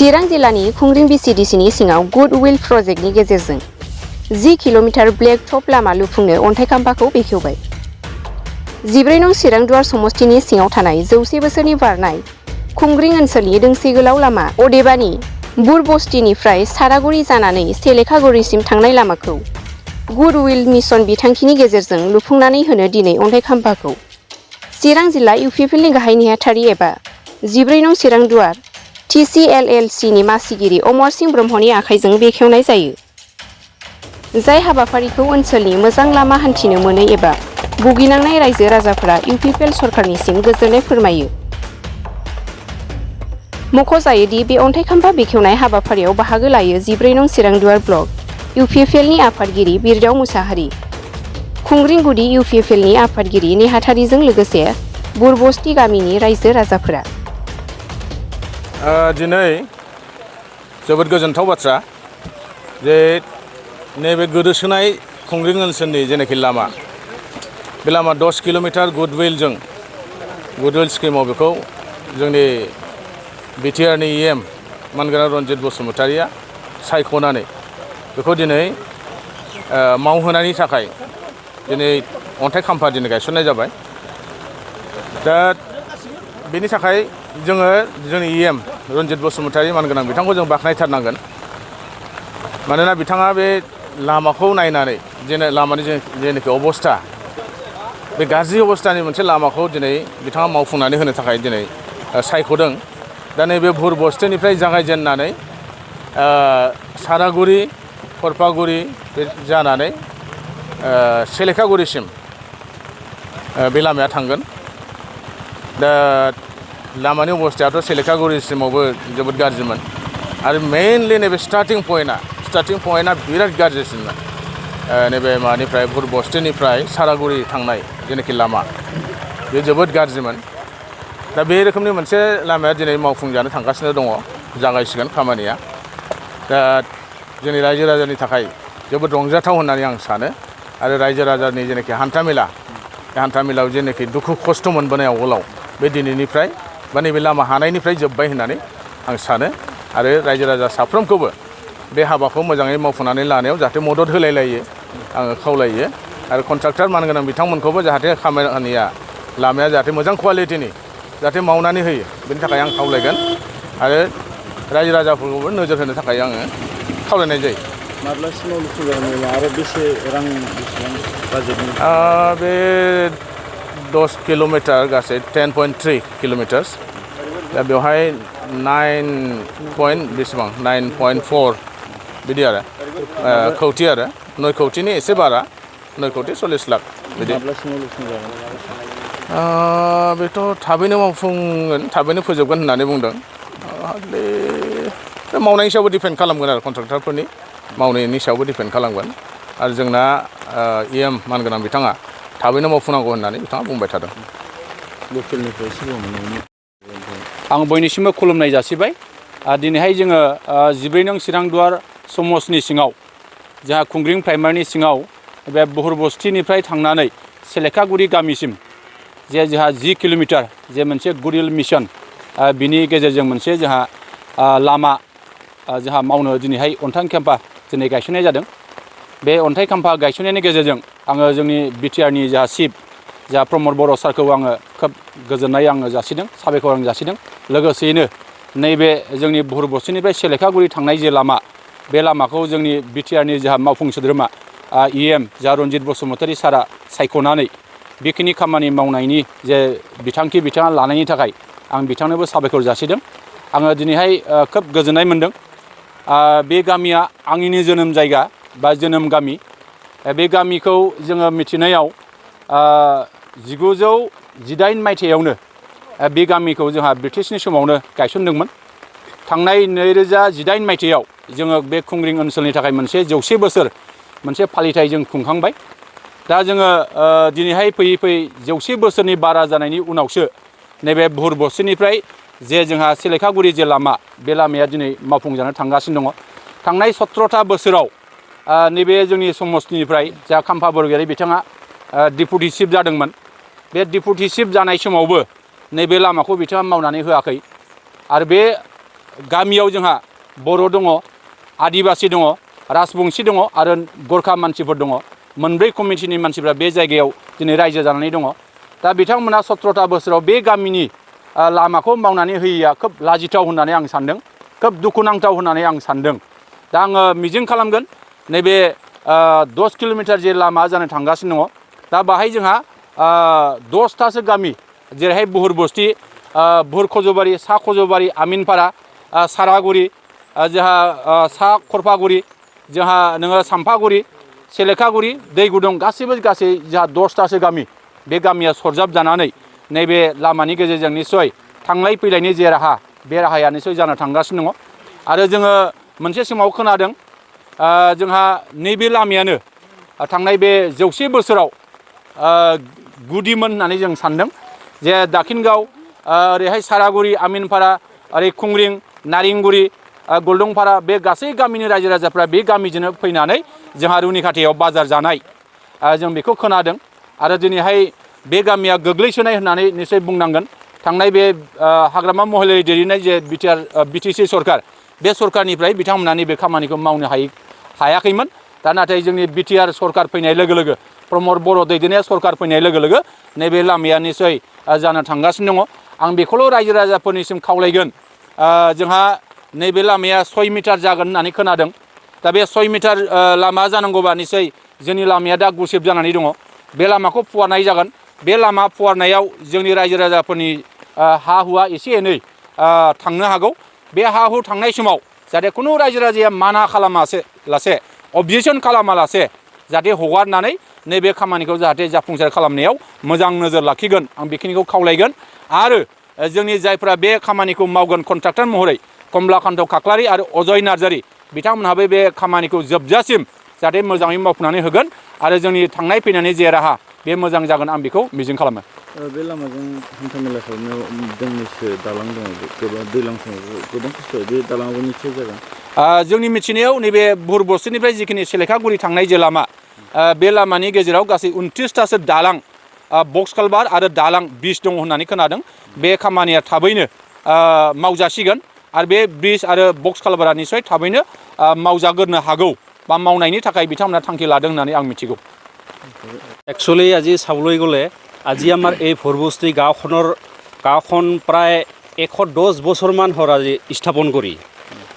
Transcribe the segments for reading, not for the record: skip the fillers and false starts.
चिरां जिल्लानि खुंग्रिं BCDCनि सिङाव गुडविल प्रजेक्टनि गेजेरजों 10 किल'मिटार ब्लेक टप लामा लुफुंनो अन्थाइ खाम्फाखौ बेखेवबाय। 14 नं चिरां दुवार समस्तिनि सिङाव थानाय 100 बोसोरनि बारनाय खुंग्रिं ओनसोलनि दोंसे गोलाव लामा अदेबानि बुरबस्तिनिफ्राय सारागुरि जानानै सेलेखागुरिसिम थांनाय लामाखौ गुडविल मिशन बिथांखिनि गेजेरजों लुफुंनानै होनो दिनै अन्थाइ खाम्फाखौ चिरां जिल्ला UPPLनि गाहाय नेहाथारि एबा 14 नं चिरां दुवार TCLLCनि मासिगिरि अमर सिंह ब्रह्मनि आखाइजों बेखेवनाय जायो। जाय हाबाफारिखौ ओनसोलनि मोजां लामा हान्थिनो मोनै एबा भुगिनांनाय रायजो राजाफोरा UPPL सरकारनिसिम गोजोननाय फोरमायो। मख'जायोदि बे अन्थाइ खाम्फा बेखेवनाय हाबाफारियाव बाहागो लायो 14 नं चिरां दुवार ब्लक UPPLनि आफादगिरि बिरदाव मुसाहारि, खुंग्रिं गुदि UPPLनि आफादगिरि नेहाथारिजों लोगोसे बुरबस्ति गामिनि रायजो राजाफोरा। दिनै जोबोद गोजोनथाव बाथ्रा जे नैबे गोदोसोनाय खुंग्रिं ओनसोलनि जेनाखि लामा बे लामा 10 किल'मिटार गुडविल स्किमाव बेखौ जोंनि BTRनि EM मानगोनां रन्जित बसुमतारिया सायख'नानै बेखौ दिनै मावहोनायनि थाखाय दिनै अन्थाइ खाम्फा दिनै गायसननाय जाबाय। दा बेनि थाखाय जोङो जोंनि EM रन्जित बसुमतारि मानगोनां बिथांखौ जों बाख्नायथारनांगोन। मानोना बिथाङा बे लामाखौ नायनानै लामानि जेनाखि अबस्था बे गाज्रि अबस्थानि मोनसे लामाखौ दिनै बिथाङा मावफुंनानै होनो थाखाय दिनै सायख'दों। दा नैबे बुरबस्तिनिफ्राय जागायजेननानै सारागुरि खरफागुरि बे जानानै सेलेखागुरिसिम बे लामाया थांगोन। दा लामानि अबस्थायाथ' सेलेखागुरिसिमावबो जोबोद गाज्रिमोन आरो मेइनलि नैबे स्टार्टिं पइन्टआ बिराद गाज्रिसिनमोन। नैबे मानिफ्राय बुरबस्तिनिफ्राय सारागुरि थांनाय जेनाखि लामा बे जोबोद गाज्रिमोन। दा बे रोखोमनि मोनसे लामाया दिनै मावफुंजानो थांगासिनो दङ, जागायसिगोन खामानिया। दा जोंनि रायजो राजानि थाखाय जोबोद रंजाथाव होननानै आं सानो आरो रायजो राजानि जेनाखि हान्थामेला बे हान्थामेलायाव जेनाखि दुखु खस्थ' मोनबोनाय आवगोलाव बे दिनैनिफ्राय बा नैबे लामा हानायनिफ्राय जोब्बाय होननानै आं सानो आरो रायजो राजा साफ्रोमखौबो बे हाबाखौ मोजाङै मावफुंनानै लानायाव जाहाथे मदद होलायलायो आङो खावलायो आरो कन्ट्राक्टर मानगोनां बिथांमोनखौबो जाहाथे खामानिया लामाया जाहाथे मोजां क्वालिटिनि जाहाथे मावनानै होयो बेनि थाखाय आं खावलायगोन आरो रायजो राजाफोरखौबो नोजोर होनो थाखाय आङो खावलायनाय जायो। माब्लासिमाव लुफुंजागोन आरो बेसे रां बेसेबां बाजेटनि? बे 10 किल'मिटार गासै 10.3 किल'मिटार्स। दा बेवहाय 9.4 बिदि आरो कौटि आरो 9 कौटिनि एसे बारा 9 कौटि 40 लाख बिदि। बेथ' थाबैनो मावफुंगोन, थाबैनो फोजोबगोन होननानै बुंदों। बे मावनायनि सायावबो दिपेन्ड खालामगोन आरो कन्ट्राक्टरफोरनि मावनायनि सायावबो दिपेन्ड खालामगोन आरो जोंना EM मानगोनां बिथाङा थाबैनो मावफुंनांगौ होननानै बिथाङा बुंबाय थादों। आं बयनिसिमबो खुलुमनाय जासिबाय। दिनैहाय जोङो 14 नं चिरां दुवार समस्तिनि सिङाव जोंहा खुंग्रिं प्राइमारिनि सिङाव बे बुरबस्तिनिफ्राय थांनानै सेलेखागुरि गामिसिम जे जोंहा 10 किल'मिटार जे मोनसे गुडविल मिशन बिनि गेजेरजों मोनसे जोंहा लामा जोंहा मावनो दिनैहाय अन्थाइ खाम्फा दिनै गायसननाय जादों। बे अन्थाइ खाम्फा गायसननायनि गेजेरजों आङो जोंनि BTRनि जोंहा चिफ जोंहा प्रमद बर' सारखौ आङो खोब गोजोननाय आङो जासिदों, साबायखर आं जासिदों। लोगोसेयैनो नैबे जोंनि बुरबस्तिनिफ्राय सेलेखागुरि थांनाय जे लामा बे लामाखौ जोंनि BTRनि जोंहा मावफुं सोद्रोमा EM जोंहा रन्जित बसुमतारि सारा सायख'नानै बेखिनि खामानि मावनायनि जे बिथांखि बिथाङा लानायनि थाखाय आं बिथांनोबो साबायखर जासिदों। आङो दिनैहाय खोब गोजोननाय मोनदों। बे गामिया आंनिनो जोनोम जायगा बा जोनोम गामि। बे गामिखौ जोङो मिथिनायाव 1918 मायथाइयावनो बे गामिखौ जोंहा ब्रिटिशनि समावनो गायसनदोंमोन। थांनाय 2018 मायथाइयाव जोङो बे खुंग्रिं ओनसोलनि थाखाय मोनसे 100 बोसोर मोनसे फालिथाय जों खुंखांबाय। दा जोङो दिनैहाय फैयै फैयै 100 बोसोरनि बारा जानायनि उनावसो नैबे बुरबस्तिनिफ्राय जे जोंहा सेलेखागुरि जे लामा बे लामाया दिनै मावफुंजानो थांगासिनो दङ। थांनाय 17था बोसोराव नैबे जोंनि समस्तिनिफ्राय जा खाम्फा बरगयारि बिथाङा डिपुटि चिफ जादोंमोन। बे डिपुटि चिफ जानाय समावबो नैबे लामाखौ बिथाङा मावनानै होआखै आरो बे गामियाव जोंहा बर' दङ, आदिबासि दङ, राजबंसि दङ आरो गरखा मानसिफोर दङ। मोनब्रै कमिटिनि मानसिफ्रा बे जायगायाव दिनै रायजो जानानै दङ। दा बिथांमोना 17था बोसोराव बे गामिनि लामाखौ मावनानै होयैया खोब लाजिथाव होननानै आं सानदों, खोब दुखुनांथाव होननानै आं सानदों। दा आङो मिजिं खालामगोन नैबे 10 किल'मिटार जे लामा जानो थांगासिनो दङ, दा बाहाय जोंहा 10थासो गामि जेरैहाय बुहुर बस्ति, बुहुर खजबारि, सा खजबारि, आमिनपारा, सारागुरि, जोंहा सा खरफागुरि, जोंहा नोङो सामफागुरि, सेलेखागुरि, दै गुदुं गासै जोंहा 10थासो गामि, बे गामिया सरजाब जानानै नैबे लामानि गेजेरजों निस्सय थांलाय फैलायनि जे राहा, बे राहाया निस्सय जानो थांगासिनो दङ। आरो जोङो मोनसे समाव खोनादों जोंहा नैबे लामायानो थांनाय बे 100 बोसोराव गुदिमोन होननानै जों सानदों। जे दाखिनगाव, ओरैहाय सारागुरि, आमिनपारा, ओरै खुंग्रिं, नारेंगुरि, गलदंपारा, बे गासै गामिनि रायजो राजाफ्रा बे गामिजोंनो फैनानै जोंहा रुनिखाथायाव बाजार जानाय जों बेखौ खोनादों। आरो दिनैहाय बे गामिया गोग्लैसोनाय होननानै निस्सय बुंनांगोन। थांनाय बे हाग्रामा महिलारि दैदेननाय जे बिटिसि सरकार, बे सरकारनिफ्राय बिथांमोना नैबे खामानिखौ मावनो हायाखैमोन। दा नाथाय जोंनि बिटिआर सरकार फैनाय लोगो लोगो, प्रमद बर' दैदेननाय सरकार फैनाय लोगो लोगो नैबे लामाया निस्सय जानो थांगासिनो दङ। आं बेखौल' रायजो राजाफोरनिसिम खावलायगोन, जोंहा नैबे लामाया 6 मिटार जागोन होननानै खोनादों। दा बे 6 मिटार लामा जानांगौबा निस्सय जोंनि लामाया दा गुसेब जानानै दङ। बे लामाखौ फुवारनाय जागोन। बे लामा फुवारनायाव जोंनि रायजो राजाफोरनि हा हुआ एसे एनै थांनो हागौ। बे हा हु थांनाय समाव जाहाथे खुनु रायजो राजाया माना खालामालासे, अबजेक्सन खालामालासे जाहाथे हगारनानै नैबे खामानिखौ जाहाथे जाफुंसार खालामनायाव मोजां नोजोर लाखिगोन, आं बेखिनिखौ खावलायगोन। आरो जोंनि जायफ्रा बे खामानिखौ मावगोन कन्ट्राक्टर महरै, कमलाकान्त खाख्लारि आरो अजय नार्जारि, बिथांमोनहाबो बे खामानिखौ जोबजासिम जाहाथे मोजाङै मावफुंनानै होगोन आरो जोंनि थांनाय फैनायनि जे राहा, बे मोजां जागोन, आं बेखौ मिजिं खालामो। बे लामाजों हान्थामेला खालामनायाव दोंनैसो दालां दङ, गोबां दैज्लां समाव गोबां खस्थ', बे दालाङाबो निस्सय जागोन। जोंनि मिथिनायाव नैबे बुहुर बस्तिनिफ्राय जिखिनि सेलेखागुरि थांनाय जे लामा, बे लामानि गेजेराव गासै 29थासो दालां, बक्स कालभार आरो दालां ब्रिज दङ होननानै खोनादों। बे खामानिया थाबैनो मावजासिगोन आरो बे ब्रिज आरो बक्स कालभारा निस्सय थाबैनो मावजाग्रोनो हागौ बा मावनायनि थाखाय बिथांमोना थांखि लादों होननानै आं मिथिगौ। একচুৱেলি আজি চাবলৈ গ'লে আজি আমাৰ এই ভৰবস্তি গাঁওখন প্ৰায় 110 বছৰমান হ'ল আজি স্থাপন কৰি।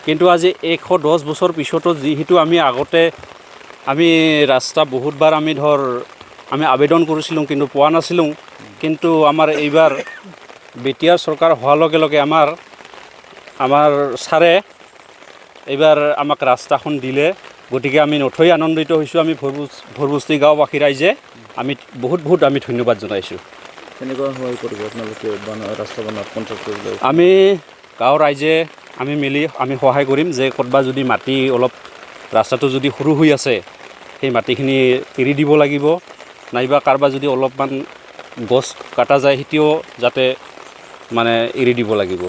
কিন্তু আজি 110 বছৰ পিছতো যিহেতু আমি আগতে ৰাস্তা বহুতবাৰ আমি আবেদন কৰিছিলোঁ কিন্তু পোৱা নাছিলোঁ। কিন্তু আমাৰ এইবাৰ বিটিআৰ চৰকাৰ হোৱাৰ লগে লগে আমাৰ ছাৰে এইবাৰ আমাক ৰাস্তাখন দিলে। গতিকে আমি নথৈ আনন্দিত হৈছোঁ। আমি ভৰবস্তি গাঁওবাসী ৰাইজে বহুত আমি ধন্যবাদ জনাইছোঁ। কেনেকুৱা সহায় কৰিব আপোনালোকে ৰাস্তা বনোৱাত কণ্ট্ৰেক্টৰ? আমি গাঁৱৰ ৰাইজে আমি মিলি আমি সহায় কৰিম যে ক'ৰবাত যদি মাটি অলপ ৰাস্তাটো যদি সৰু হৈ আছে সেই মাটিখিনি এৰি দিব লাগিব, নাইবা কাৰোবাৰ যদি অলপমান গছ কাটা যায় সেইটোও যাতে মানে এৰি দিব লাগিব।